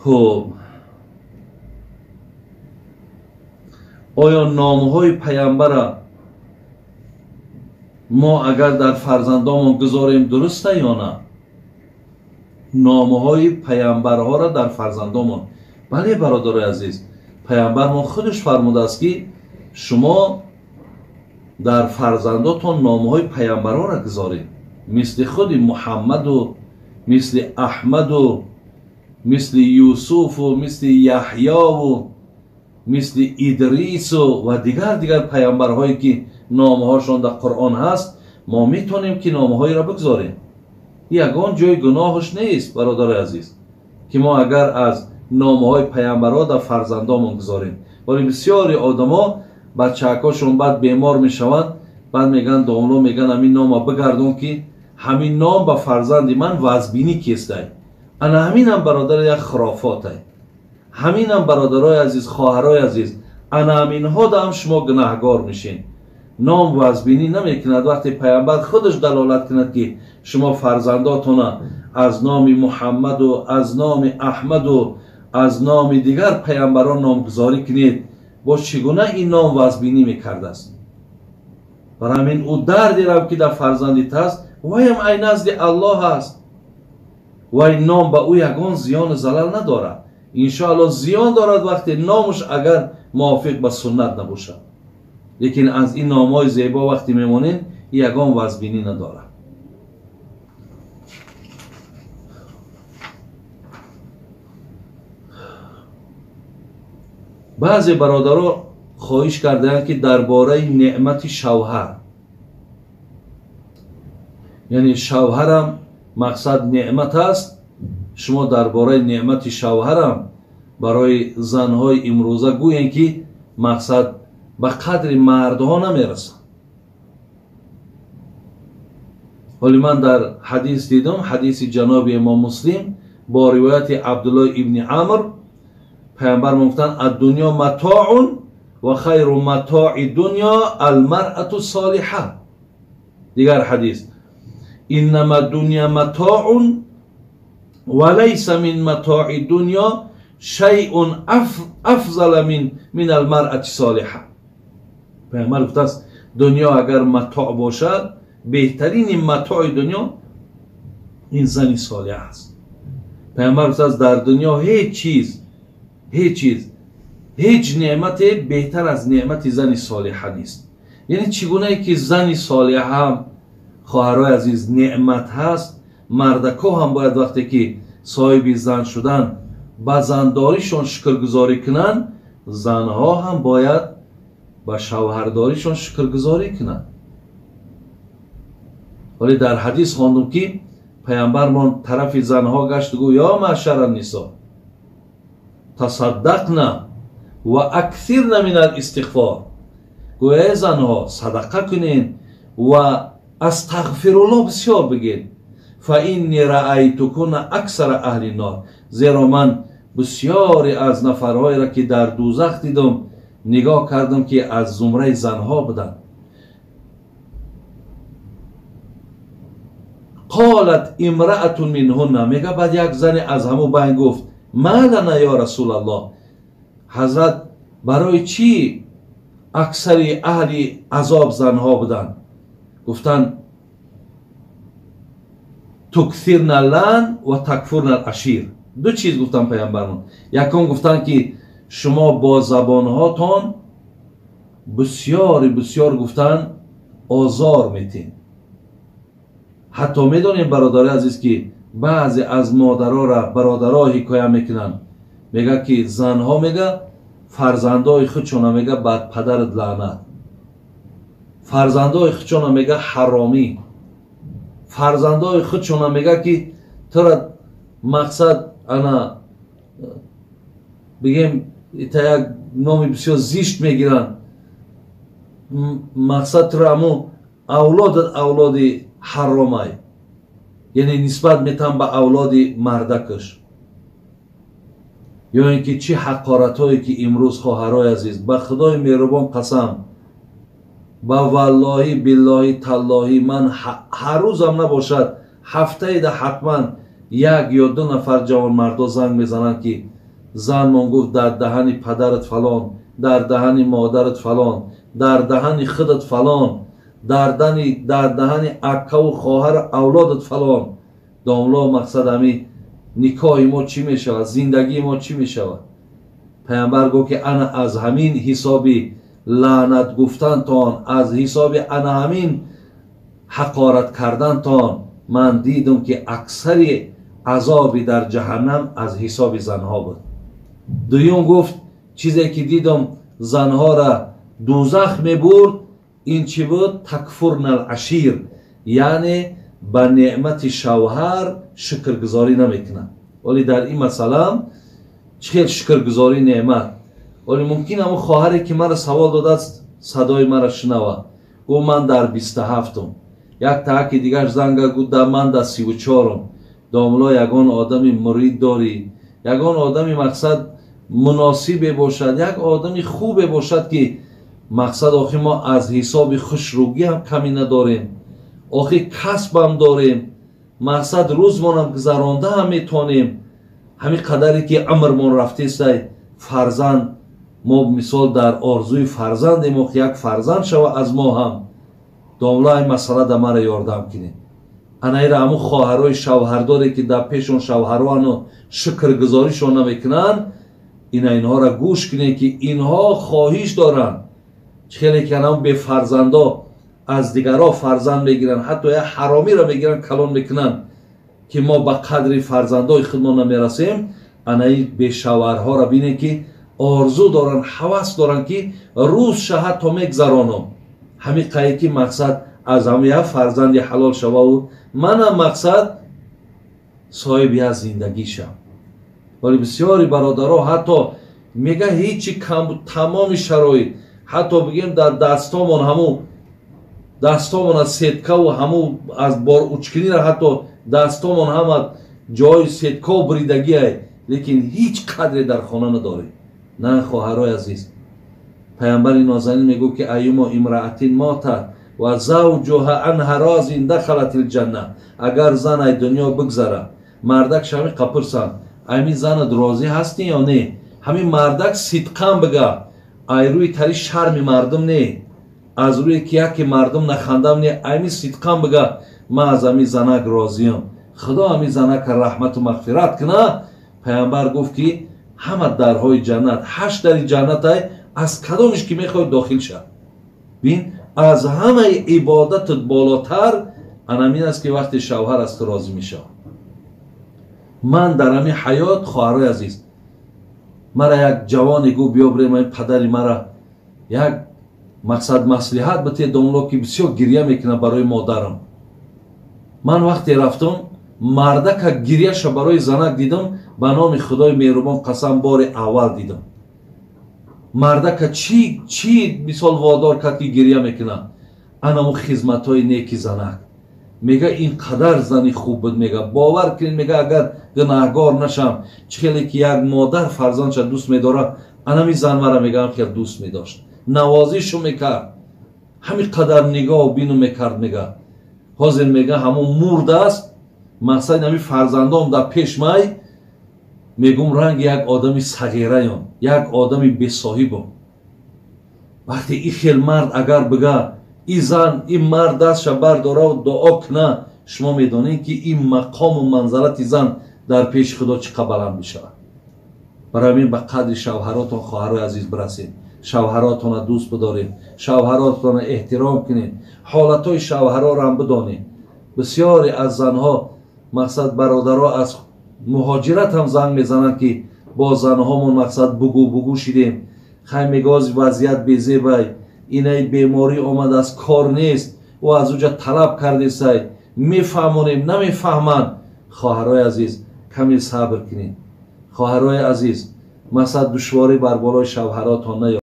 Хуб, оё номҳои паямбара мо агар дар фарзандомон гузорем дуруста ё на? Номҳои паямбарҳоро дар фарзандомон. Бале, бародарои азиз, паямбармон худаш фармудааст, ки шумо дар фарзандотон номҳои паямбарҳоро гузоред, мисли худи Муҳаммаду, мисли Аҳмаду, мисли Юсуфу, мисли Яҳёву, мисли Идрису ва дигар паямбарҳое ки номҳошон дар Қуръон ҳаст, мо метавонем ки номҳоеро бигзорем. Ягон ҷои гуноҳаш нест, бародарои азиз, ки мо агар аз номҳои паямбарҳо дар фарзандомон гузорем. Вале бисёри одамо бачаакошон баъд бемор мешаванд, баъд мегӯянд, домло мегӯянд, ҳамин нома бигардон, ки ҳамин ном ба фарзанди ман вазбинӣ кестай. Ана ҳаминам, бародар, як хурофотай. Ҳаминам, бародарои азиз, хоҳарои азиз, ана ҳаминҳо даам шумо гунаҳгор мешин. Ном вазбинӣ намекунад вақте паямбар худаш далолат кунад, ки шумо фарзандотона аз номи Муҳаммаду, аз номи Аҳмаду, аз номи дигар паямбарон номгузорӣ кунед, бо чӣ гуна ин ном вазбинӣ мекардааст? Барои ҳамин ӯ дардерам, ки дар фарзандит аст, ваям ай назди Аллоҳ аст, вай ном ба ӯ ягон зиёну залал надорад. Иншоаллоҳ зиён дорад вақте номаш агар мувофиқ ба суннат набошад, лекин аз ин номҳои зебо вақте мемонем, ягон вазбинӣ надорад. Баъзе бародаро хоҳиш кардаанд, ки дар бораи неъмати шавҳар, яъне шавҳарам мақсад неъмат аст, шумо дар бораи неъмати шавҳарам барои занҳои имрӯза гӯем, ки мақсад ба қадри мардҳо намерасанд. Ҳоли ман дар ҳадис дидам, ҳадиси ҷаноби имом Муслим бо ривояти Абдуллоҳ ибни Амр, паямбар мегуфтанд: ад-дунё матоун ва хайру матои дунё алмаръату солиҳа. Дигар ҳадис: иннама дунё матоун ва лайса мин матои дунё шайъун афзала мин алмаръати солиҳа. Паямбар гуфтааст, дунё агар матоъ бошад, беҳтарини матои дунё ин зани солиҳа аст. Паямбар гуфтааст, дар дунё ҳеҷ чиз, ҳеҷ чиз, ҳеҷ неъмате беҳтар аз неъмати зани солиҳа нест. Яъне чӣ гунае ки зани солиҳа ҳам, хоҳарои азиз, неъмат ҳаст, мардако ҳам бояд вақте ки соҳиби зан шудан, ба зандоришон шукргузорӣ кунанд, занҳо ҳам бояд ба шавҳардоришон шукргузорӣ кунанд. Вале дар ҳадис хондум, ки паямбармон тарафи занҳо гашт гӯ: ё маъшара нисо тасаддақна ва аксирна мин алистиғфор. Гӯ: эй занҳо, садақа кунед ва астағфируллоҳ бисёр бигед. Фа инни раайтукунна аксара аҳли нор. Зеро ман бисёре аз нафарҳоеро, ки дар дӯзах дидам, нигоҳ кардам, ки аз зумраи занҳо буданд. Қолат имраатун минҳунна, мега баъд як зане аз ҳамун байн гуфт: ма лана ё расулаллоҳ, ҳазрат, барои чӣ аксари аҳли азоб занҳо буданд? Гуфтанд: туксирна лан ва такфурна алашир. Ду чиз гуфтанд паямбармон. Якум гуфтанд, ки шумо бо забонҳотон бисёри бисёр гуфтанд озор метин. Ҳатто медонем, бародари азиз, ки баъзе аз модарора бародаро ҳикоя мекунанд, мега ки занҳо мега фарзандои худшона мега бар падарат лаънат, фарзандои худшона мега ҳаромӣ, фарзандои худшона мега ки тура мақсад ана бигем та як номи бисёр зишт мегиранд, мақсад тура аму авлодат авлоди ҳаромай, яъне нисбат метам ба авлоди мардакаш. Ё ин ки чӣ ҳақоратҳое ки имрӯз, хоҳарои азиз, ба худои меҳрубон қасам, ба валлоҳӣ биллоҳӣ таллоҳӣ, ман ҳар рӯзам набошад, ҳафтаеда ҳатман Як ё ду нафар ҷавонмардо занг мезананд, ки занмон гуфт дар даҳани падарат фалон, дар даҳани модарат фалон, дар даҳани худат фалон, дар даҳани аккаву хоҳару авлодат фалон. Домло мақсад ҳами никоҳи мо чӣ мешавад, зиндагии мо чӣ мешавад? Паямбар гуфт, ки ана аз ҳамин ҳисоби лаънат гуфтантон, аз ҳисоби ана ҳамин ҳақорат кардантон ман дидум, ки аксари азоби дар ҷаҳаннам аз ҳисоби занҳо буд. Дуюм гуфт, чизе ки дидум занҳоро дузах мебурд, ин чӣ буд? Такфурнал ашир, яъне ба неъмати шавҳар шукргузорӣ намекунанд. Вале дар ин масъала чӣ хел шукргузорӣ неъмат? Вале мумкин ҳамон хоҳаре, ки маро савол додааст, садои маро шунава. Гуфт ман дар 27-ум. Як таҳаки дигар занга гуфт ман дар 34-ум. Домло ягон одами мурид дорӣ, ягон одами мақсад муносибе бошад, як одами хубе бошад, ки мақсад охи мо аз ҳисоби хушрӯгӣ ҳам камӣ надорем, охи касбам дорем, мақсад рӯзмонам гузаронда ҳам метавонем. Ҳамин қадаре ки умрмон рафтесай, фарзанд мо мисол дар орзуи фарзандем, охи як фарзанд шава аз мо ҳам. Домло ин масъала да мара ёрдам кунед. Анаира ҳамун хоҳарои шавҳардоре, ки дар пешон шавҳароану шукргузоришон намекунанд, ина инҳоро гӯш кунед, ки инҳо хоҳиш доранд. Чӣ хеле ки анам бефарзандо аз дигарҳо фарзанд мегиранд, ҳатто як ҳаромиро мегиранд, калон мекунанд, ки мо ба қадри фарзандои худмон намерасем. Анаи бешавҳарҳоро бинед, ки орзу доранд, ҳавас доранд, ки рӯз ша ҳатто мегзаронам. Ҳамин қае ки мақсад аз ҳам як фарзанди ҳалол шававу манам мақсад соҳиби як зиндагӣ шам. Вале бисёри бародаро ҳатто мега ҳечи кам буд, тамоми шароит, ҳатто бигем дар дастомон ҳамун дастомон аз сеткаву ҳамун аз бор учкиниро ҳатто дастомон ҳама ҷои сеткао буридагиай, лекин ҳеҷ қадре дар хона надорем. На хоҳарои азиз, паямбари нозанин мегӯ, ки аюмо имраатин мотат ва завҷуҳа анҳа розин дахалат илҷанна. Агар зан ай дунё бигзара, мардак шами қапурсан, ами занат розӣ ҳастӣ ё не? Ҳамин мардак сидқан бига, ай рӯи тари шарми мардум не, аз рӯе ки яке мардум нахандам не, ами сидқан бига, ман аз ами занак розиям, худо ами занака раҳмату мағфират куна. Паямбар гуфт, ки ҳама дарҳои ҷаннат, 8 дари ҷаннатай, аз кадомиш ки мехоҳӣ дохил шав. Бин, аз ҳамаи ибодатат болотар анамин аст, ки вақте шавҳар аз ту розӣ мешавад. Ман дар ҳамин ҳаёт, хоҳарои азиз, мара як ҷавоне гуфт, биё бирем ин падари мара як мақсад маслиҳат бите, домло, ки бисёр гирья мекунад барои модарам. Ман вақте рафтам, мардака гирьяша барои занак дидам, ба номи худои меҳрубон қасам, бори аввал дидам. Мардака чӣ мисол водор кард, ки гирья мекунад? Анаму хизматҳои неки занак. Мега ин қадар зани хуб буд, мега бовар кунед, мега агар гунаҳгор нашам, чӣ хеле ки як модар фарзандша дӯст медорад, анами зан мара мегаам хел дӯст медошт, навозишу мекард, ҳамин қадар нигоҳу бину мекард. Мега ҳозир мега ҳамон мурд аст, мақсади ҳамин фарзандом дар пеш май, мегум ранги як одами сағираён, як одами бесоҳибом. Вақте ин хел мард агар бига, ин зан, ин мард дастша бардораву дуо куна, шумо медонед, ки ин мақому манзалати зан дар пеши худо чӣ қадр баланд мешавад. Барои ҳамин ба қадри шавҳаротон, хоҳарои азиз, бирасед, шавҳаротонро дӯст бидоред, шавҳаротонро эҳтиром кунед, ҳолатҳои шавҳароро ҳам бидонед. Бисёре аз занҳо, мақсад бародаро аз муҳоҷират ҳам занг мезананд, ки бо занҳомон мақсад бугу бугу шидем, хай мегаози вазъият безебай, инаи беморӣ омадааст, кор нест, ӯ аз уҷа талаб кардесай, мефаҳмонем, намефаҳманд. Хоҳарои азиз, каме сабр кунед. Хоҳарои азиз, мақсад душворӣ бар болои шавҳаротон наёб.